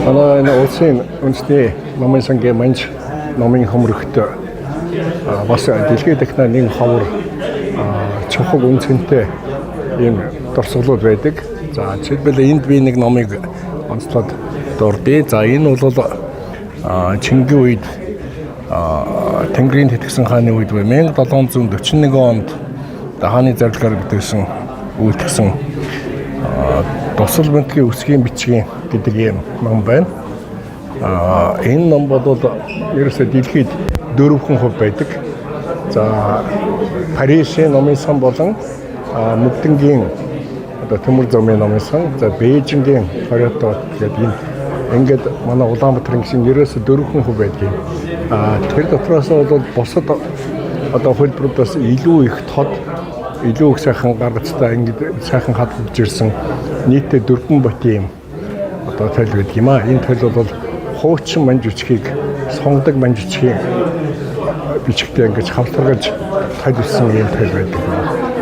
Манай энэ улсын үндэсний номын сангийн манж номын хөмрөгт бас дэлхийд дахнаа нэг ховор чухал үнцэнтэй ийм дурсгалууд байдаг. За, жишээлбэл, энд би нэг номыг онцлоод дурдъя. За, энэ бол Чингисийн үед, Тэнгэрийн тэтгэсэн хааны үед буюу 1741 онд хааны зарлигаар бүтээсэн, үйлдэгсэн "Дусал бэнтгийн өсгийн бичгийн" гэдэг ийм ном байна. Энэ ном бол ерөөсөө дэлхийд 4% байдаг. За, Парисын номын сан болон Мөнхөнгийн одоо Төмөр замын номын сан, за, Бээжингийн Корёто гэдэг энэ ингээд манай Улаанбаатарын гэсэн ерөөсөө 4% байдаг юм. Тэр дотроос бол бусад одоо хувилбаруудаас илүү их тод, илүү их сайхан гаргацтай, ингээд сайхан хадгалж ирсэн нийтдээ дөрвөн ботын юм одоо толь байдаг юм аа. Энэ толь бол хуучин манж бичгийг, сонгодог манж бичгийн бичгтээ ингэж хавтаргаж толь өссөн ийм толь байдаг.